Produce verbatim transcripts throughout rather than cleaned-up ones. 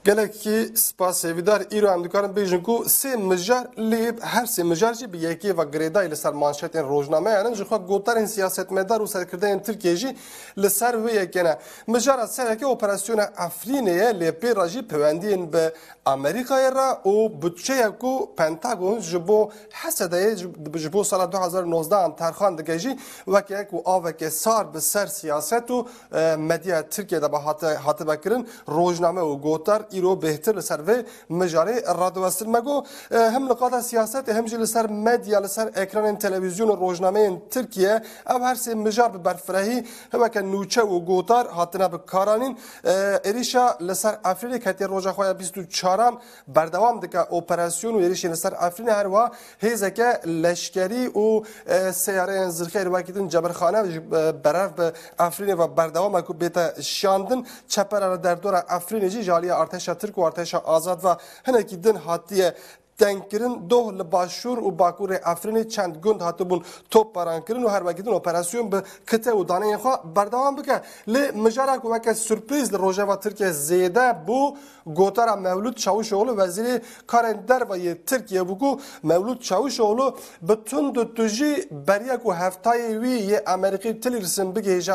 Gelekî spas Hêvîdar. Îro em dikarin bêjin ku sê mijar, lê her sê mijar jî bi yekê ve girêdayî li ser manşetên rojnameyan in. Ji xwe gotarên siyasetmedar û serkirdeyên Tirkiyê jî li ser wê yekê ne. Mijara sereke operasyona Efrînê ye, lê pê re jî pêwendiyên bi Amerîkayê re û budçeyek ku Pentagon ji bo H S D'yê ji, ji bo sala du hazar û nozdeh an terxan dike jî weke ku aveke sar bi ser siyaset û e, medya Tirkiye de hate, hatibe kirin, rojname û gotar îro bêhtir li ser vê mijarê radiwestin. Me got, e, hem li qada siyasetê hem jî li ser medya, li ser ekranên televîzyon û rojnameyên Tirkiye, ev her sê mijar bi berfirehî weke nûçe û gotar hatine bi karanîn. E, êrîşa li ser Efrînê ketiye roja xwe ya bîst û çaran berdewam dike operasyon û êrîşên li ser Efrînê, her wiha hêzeke leşkerî û, e, seyareyên zirxê li wekî din cebirxane ji, e, berev bi Efrînê ve berdewam e ku bête şandin. Çepera li derdora Efrînê jî ji aliyê artêşa Tirk û artêşa azad ve hinekî din hatiye tengkirin. Doh li başûr û bakurê Efrînê çend gund hatibûn topbarankirin û her wekî din operasyon bi kite û daneyên xwe berdewam bike. Lê mijara ku weke surprîz li rojeva Tirkiye zêde bû, gotara Mewlûd Çavuşoğlu, wezîrê karên derve yê Tirkiye bû ku Mewlûd Çavuşoğlu bi tund û tujî beriya ku heftayê wî yê Amerîkî Tillerson bigihêje,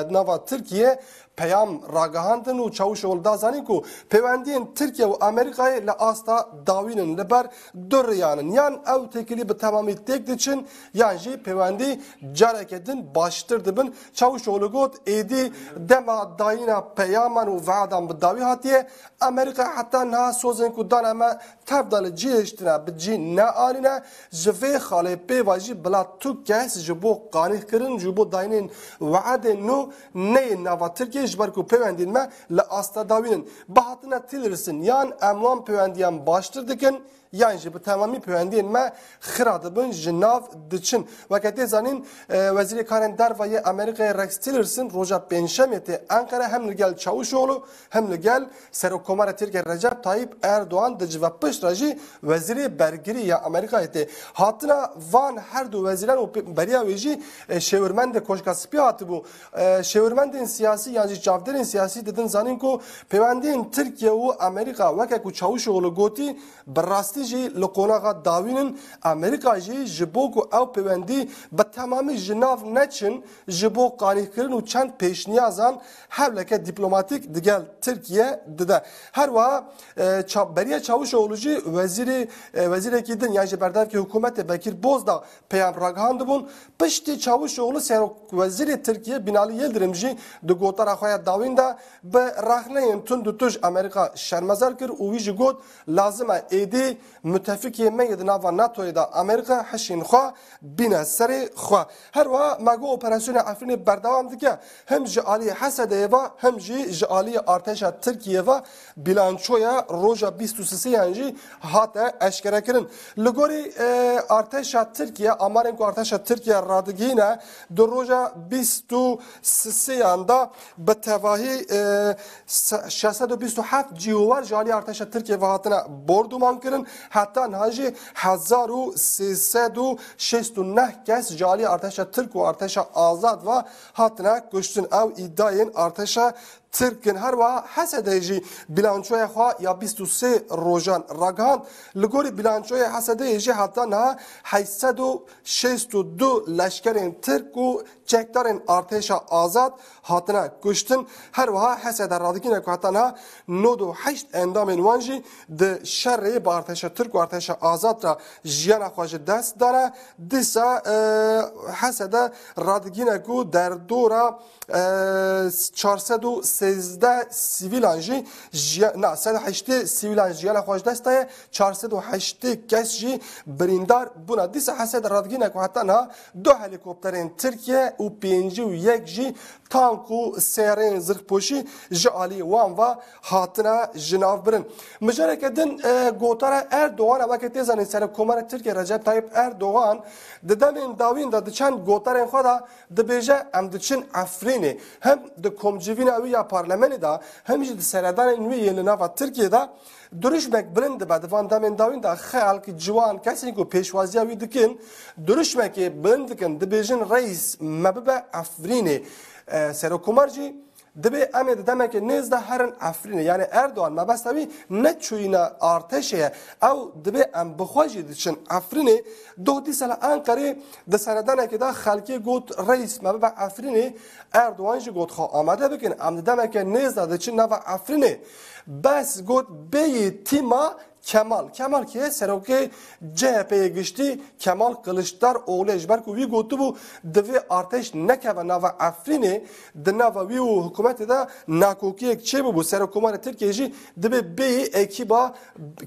e, nava Tirkiye, peyam ragihandin û Çavuşoğlu da zanîn ku pêwendiyên Tirkiye û Amerîkayê li asta dawîn in, li ber du riyan in. Yan ew têkilî bi temamî têk diçin, yan jî pêwendî careke din baştir dibin. Çavuşoğlu got, êdî dema dayîna peyaman û weadan bi dawî hatiye, Amerîka heta niha sozên ku dane me tev de li cî hiştine, bi cî neanîne. Ji vê xalê pê ve jî bila tu kes ji bo qanîhkirin, ji bo dayînên weadên nû neyên nava Tirkiyê, ji ber ku pêwendiyên me li asta dawîn in. Bi hatina Tillerson, yan em wan pêwendiyan baştir dikin, yan jî bi temamî pêwendiyên me xira dibin, ji nav diçin. Weke tê zanîn, e, Wezîrê Karên Derve yê Amerîkayê Rex Tillerson roja Pêncşemê tê Enqere, hem li gel Çavuşoğlu hem li gel Serokkomara Tirkiye Recep Tayyip Erdoğan di civepişt re jî Wezîrê Bergirî ya Amerîkayê tê. Hatina van her du wezîran û pê-, beriya wê jî, e, şêwirmendê Koşka Spî hatibû. E, şêwirmendên siyasî yan jî çavdêrên siyasî didin zanîn ku pêwendiyên Tirkiye û Amerîka, weke ku Çavuşoğlu gotî, bi rastî jî li qonaxa dawîn in. Amerîka jî ji bo ku ew pêwendî bi temamî ji nav neçin, ji bo qanîhkirin û çend pêşniyazan hewleke dîplomatîk digel Tirkiye dide. Her wiha, e, ça-, beriya Çavuşoğlu jî wezîrê, e, wezîrekî din yan jî berdevkê hikûmetê Bekir Bozdağ peyam ragihandibûn. Piştî Çavuşoğlu, Serok Wezîrê Tirkiye Binali Yildirim jî di gotara xwe ya dawîn de bi rexneyên tund û tuj Amerîka şermezar kir û wî jî got, lazim e êdî mutefikê me yê di nava NATOyê de Amerîka hişên xwe bîne serê xwe. Her wiha me got operasyona Efrînê berdewam dike. Hem ji aliyê H S D'yê ve hem jî ji aliyê artêşa Tirkiyê ve bilançoya roja bîst û sêyan jî hate eşkerekirin. Li gorî, e, artêşa Tirkiye, amarên ku artêşa Tirkiye radigihîne, di roja bîst û sêyan de bi tevahî, e, se-, şeş sed û bîst û heft cîhûwer ji alî artêşa Tirkiye ve hatine bordûman kirin. Heta niha jî hezar û sê sed û şêst û neh kes ji alî artêşa Tirk û artêşa azad ve hatine kuştin. Ew îdayên artêşa Tirk in. Her wiha H S D'yê jî bilançoya xwe ya bîst û sê rojan ragihand. Li gorî bilançoya H S D'yê jî heta niha heşt sed û şêst û du leşkerên Tirk û çekdarên artêşa azad hatine kuştin. Her wiha H S D radigîne ku heta niha nod û heşt endamên wan jî di şerê bi artêşa Tirk û artêşa azad re jiyana xwe ji dest dane. Dîsa, e, H S D radigîne ku derdora, e, çar sed û sêzdeh sivîlan jî jiya-, na, sed û heştê sivîlan jiyana xwe ji dest daye, çar sed û heştê kes jî birîndar bûne. Dîsa H S D radigîne ku heta niha du helîkopterên Tirkiye û pêncî û yek jî tank û seyareyên zirxpoşî ji alî wan ve hatine ji nav birin. Mijareke din, e, gotara Erdogan, weke tê zanîn, Serokkomara Tirkiye Recep Tayyip Erdogan di demên dawîn de di çend gotarên xwe de dibêje, em diçin Efrînê. Hem di komcivîna wî ya parlamenê de, hem jî di seredanên wî yên li nava Tirkiyê de dirûşmek bilind dibe. Di van demên dawîn de xelk, ciwan, kesên ku pêşwaziya wî dikin, dirûşmekê bilind dikin, dibêjin, Reis, me bibe Efrînê. E, Serokkomar jî Dibê em ê di demeke nêz de herin Efrînê. Yani Erdogan mebesta wî ne çûyîna artêşê ye. Ew dibê em bi xwe jî diçin Efrînê. Doh dîsa li Enqerê di seredanekê de xelkê got, Reis, me bibe Efrînê. Erdogan jî got, Xwe amade bikin, em di demeke nêz de diçin nava Efrînê. Bes got, bêyî tîma Kemal. Kemal kê? Serokê C H P'yê giştî Kemal Kılıçdaroğlu ye. Ji ber ku wî gotibû, divê artêş nekeve nava Efrînê, di nava wî û hikûmetê de nakokiyek çêbûbû. Serokkomarê Tirkiyê jî dibê bêyî ekîba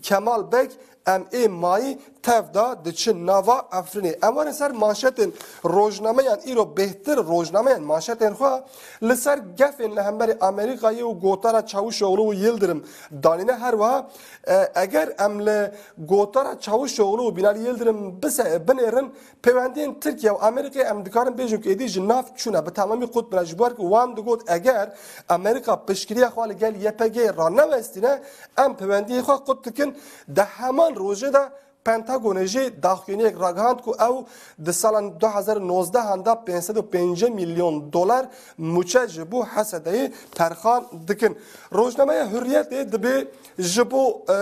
Kemal Beg, em ê mayî tev de diçin nava Efrînê. Em werin ser manşetên rojnameyan, îro bêhtir rojnameyan manşetên xwe li ser gefên li hemberî Amerîkayê û gotara Çavuşoğlu û Yildirim danîne. Her wiha, e, eger em li gotara Çavuşoğlu û Binali Yildirim bise-, binêrin, pêwendiyên Tirkiye û Amerîkayê em dikarin bêjin ku êdî ji nav çûne, bi temamî qut bine. Ji ber ku wan digot, eger Amerîka piştgiriya xwe li gel Y P G'yê ranewestîne, em pêwendiyê xwe qut dikin. Di heman rojê de Pentagonê jî daxuyaniyek ragihand ku ew di sala du hezar û nozdeh de pênc sed û pêncî milyon dolar mûçe ji bo Hesedeyê terxan dikin. Rojnameya Hurriyetê dibê ji bo, e,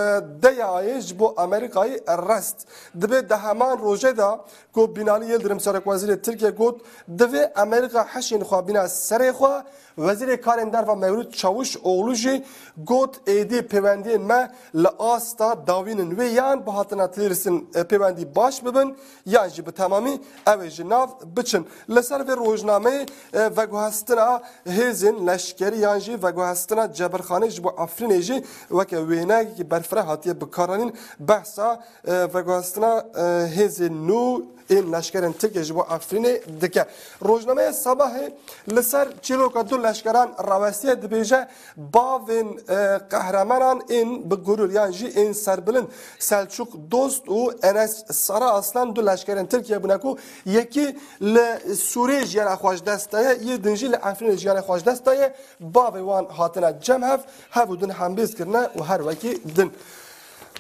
D Y A'yê, ji bo Amerîkayê rest. Dibê di heman rojê de ku Binali Yildirim, Serokwezîrê Tirkiye, got, divê Amerîka hişên xwe bîne serê xwe, Wezîrê Karên Derve Mewlût Çavuşoğlu jî got, êdî pêwendiyên me li asta dawîn in. Wê yan bi hatina Tillerson, e, pêwendî baş bibin, yan jî bi temamî ew ê ji nav biçin. Li ser vê rojnameyê, e, veguhestina hêzên leşkerî yan jî veguhestina cebirxanê ji bo Efrînê jî weke wêneyekî berfireh hatiye bikaranîn. Behsa, e, veguhestina, e, hêzên nû ên leşkerên Tirkiye ji bo Efrînê dike. Rojnameya Sabahê li ser çîroka du leşkeran rawestiye, dibêje, bavên, e, qehremenan ên bi gurur yan jî ên serbilind Selçuk Dost û Enes Sara Aslan du leşkerên Tirkiye bûne ku yekî li Sûriyê jiyana xwe ji dest daye, yê din jî li Efrînê jiyana xwe ji dest daye. Bavê wan hatine cem hev, hev û din hembêz kirine û her wekî din.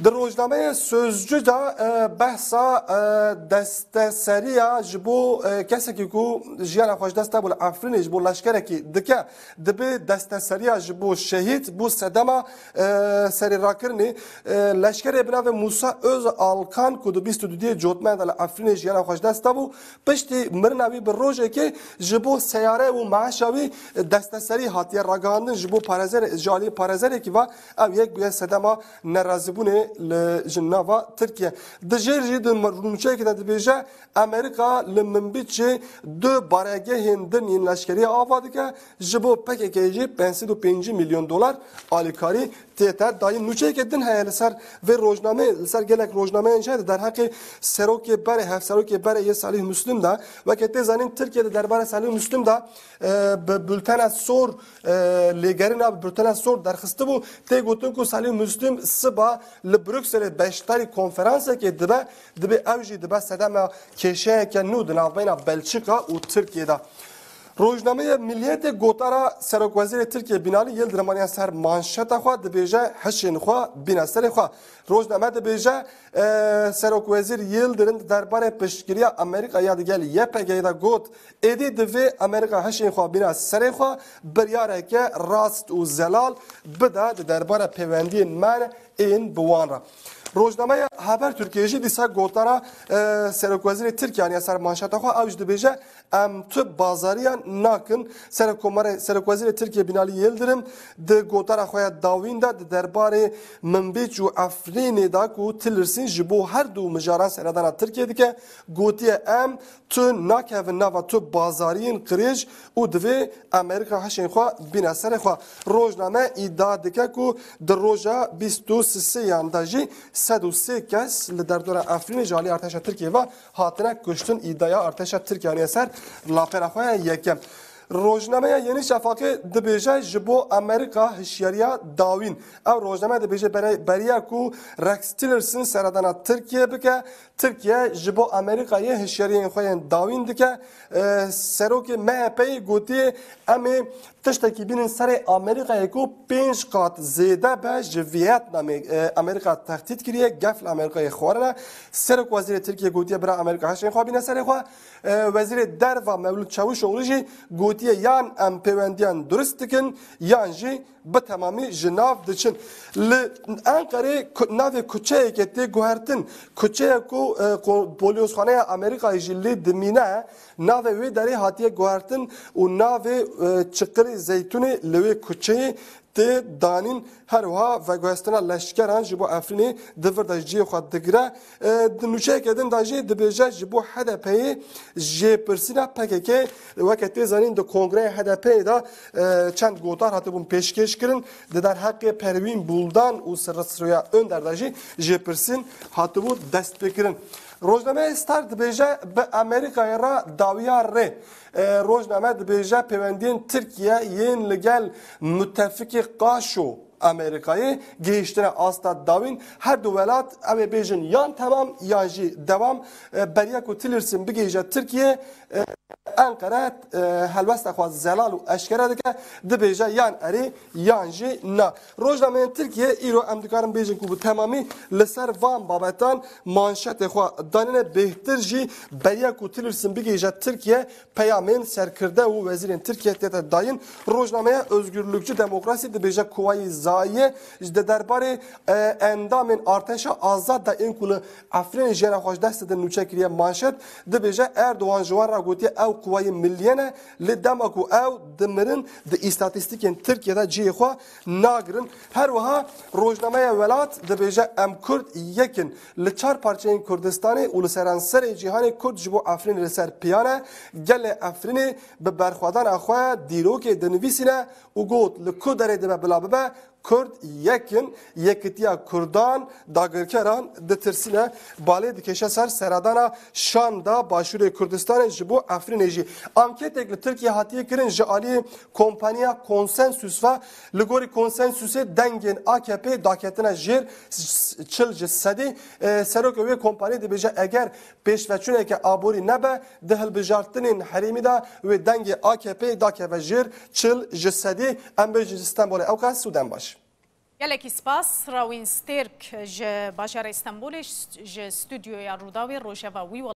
Di rojnameya Sözcü de, e, behsa, e, desteseriya ji bo, e, kesekî ku jiyana xwe ji dest da bû li Efrînê ji bo leşkerekî dike, dibê desteseriya ji bo şehîd bû sedema, e, serîrakirinê, e, leşkerê bi navê Musa Özalkan ku di bîst û duyê Cotmehê de li Efrînê jiyana xwe ji dest da bû. Piştî mirina wî bi rojekê ji bo seyare û meaşa wî desteserî hatiye ragihandin ji bo parêzer, ji aliyê parêzerekî ve ew yek bûye sedema nerazîbûnê li ji nava Tirkiye. Di jêr jî di nûçeyekê de dibêje, Amerîka li Minbicê du baregehên din yên leşkerî ava dike, ji bo P K K jî pênc sed û pêncî milyon dolar alîkarî tête dayîn. Nûçeyeke din heye li ser vê rojnameyê, li ser gelek rojnameyên jî heye di derheqê serokê berê, hevserokê berê yê Salih Müslim de. Weke tê zanîn, Tirkiye di derbarê Salih Müslim de, e, bi bultena sor, e, lêgerîna bi bultena sor derxistibû. Tê gotin ku Salih Müslim siba li Brukselê beşdarî konferansekê dibe, dibê ew jî dibe sedema kêşeyeke nû di navbeyna Belçika û Tirkiye de. Rojnameya Milliyetê gotara Serokwezîrê Tirkiye Binali Yildirim aniye ser manşeta xwe, dibêje, hişên xwe bîne serê xwe. Rojname dibêje, e, Serokwezîr Yildirim di derbarê piştgiriya Amerîka ya digel Y P G'yê de got, êdî divê Amerîka hişên xwe bîne serê xwe, biryareke rast û zelal bide di derbarê pêwendiyên me ên bi wan re. Rojnameya Habertürk'ê jî dîsa gotara, e, Serokwezîrê Tirkiye aniye ser manşeta xwe, ew jî dibêje, em tu bazariyan nakin. Serokomarê, Serokwezîrê Tirkiye Binali Yildirim di gotara xwe ya dawîn de di derbarê Minbîc û Efrînê de ku Tilirsin ji bo her du mijaran seredana Tirkiye dike, gotiye, em tu nakevin nava tu bazariyên qirêj û divê Amerîka hişên xwe bîne serê xwe. Rojname îdia dike ku di roja bîst û sêyan de jî sed û sê kes li derdora Efrînê ji alî artêşa Tirkiyê ve hatine kuştin. Îdiaya artêşa Tirkiye aniye ser lapera xwe ya yekem. Rojnameya Yeni Şafak'ê dibêje ji bo Amerîka hişyariya dawîn. Ew rojname dibêje bere-, beriya ku Rex Tillerson seredana Tirkiye bike, Tirkiye ji bo Amerîkayê hişyariyên xwe yên dawîn dike. E, serokê M H P'yê gotiye, em ê Tiştekî bînin serê Amerîkayê ku pênc qat zêde be ji Vietnamê, e, Amerîka tehdît kiriye, gef li Amerîkayê xwarine. Serok Wezîrê Tirkiye gotiye, bira Amerîka heşên xwe bîne serê xwe. E, Wezîrê Derva Mewlûd Çavuşoğlu jî gotiye, yan em pêwendiyan durist dikin, yan jî bi temamî ji nav diçin. Li Enqerê ku-, navê kuçeyeke tê guhertin. Kuçeya ku, e, ku-, Bolyozxaneya Amerîkayê jî lê dimîne, navê wê derê hatiye guhertin û navê, e, Çiqirê Zeytûnê li wê kuçeyê tê danîn. Her wiha veguhestina leşkeran ji bo Efrînê di vir de ji cihê xwe digire. E, di nûçeyeke din de jî dibêje, ji bo H D P'yê jêpirsîna P K K, weke tê zanîn di kongreya H D P'yê de, e, çend gotar hatibûn pêşkêş kirin. Di derheqê Perwîn Buldan û Sirroya Önder de jî jêpirsîn hatibû destpêkirin. Rojnameya Star dibêje, bi Amerîkayê re dawiya rê. E, rojname dibêje, pêwendiyên Tirkiye yên li gel mutefikê qaşo Amerîkayê gihiştine asta dawîn. Her du welat, ew ê bêjin yan temam yan jî dewam. E, beriya ku Tillerson bigihîje Tirkiye, e, Enqere, e, helwesta xwe zelal û eşkere dike, dibêje yan erê yan jî na. Rojnameyên Tirkiye îro em dikarin bêjin ku bi temamî li ser van babetan manşetê xwe danine, bêhtir jî beriya ku Tillerson bigihîje Tirkiye, peyamên serkirde û wezîrên Tirkiye tête dayîn. Rojnameya Özgürlükçü Demokrasi dibêje, Kuwayî Zayiye di derbarê, e, endamên Artêşa Azad de ên ku li Efrînê jiyana xwe ji dest didin nûçe kiriye manşet, dibêje, Erdogan ji wan re gotiye ew quwayê milliye ne, lê dema ku ew dimirin di îstatîstîkên Tirkiye de cihê xwe nagirin. Her wiha rojnameya Welat dibêje, em Kurd yek in. Li çar parçeyên Kurdistanê û li seranserê cîhanê Kurd ji bo Efrînê li ser piya ne. Gelê Efrînê bi berxwedana xwe dîrokê dinivîsîne û got, li ku derê dibe bila bibe, Kurd yek in, yekitiya Kurdan, dagirkeran ditirsîne, balê dikêşe ser seredana Şam da Başûrê Kurdistanê ji bo Efrînê jî. Anketêk li Tirkiye hatiye kirin ji aliyê kompaniya Konsensus ve. Li gorî Konsensusê dengên A K P daketine jêr çil ji sedî. E, serokê wê kompanî dibêje, eger pêşveçûneke aborî nebe, di hilbijartinên herêmî de wê dengê A K P dakeve jêr çil ji sedî. Em bêjin ji Stenbolê ewqas û dem baş. Gelekî spas, Rawîn Stêrk ji bajarê Stenbolê, ji stûdyoya Rûdawê, rojeva wî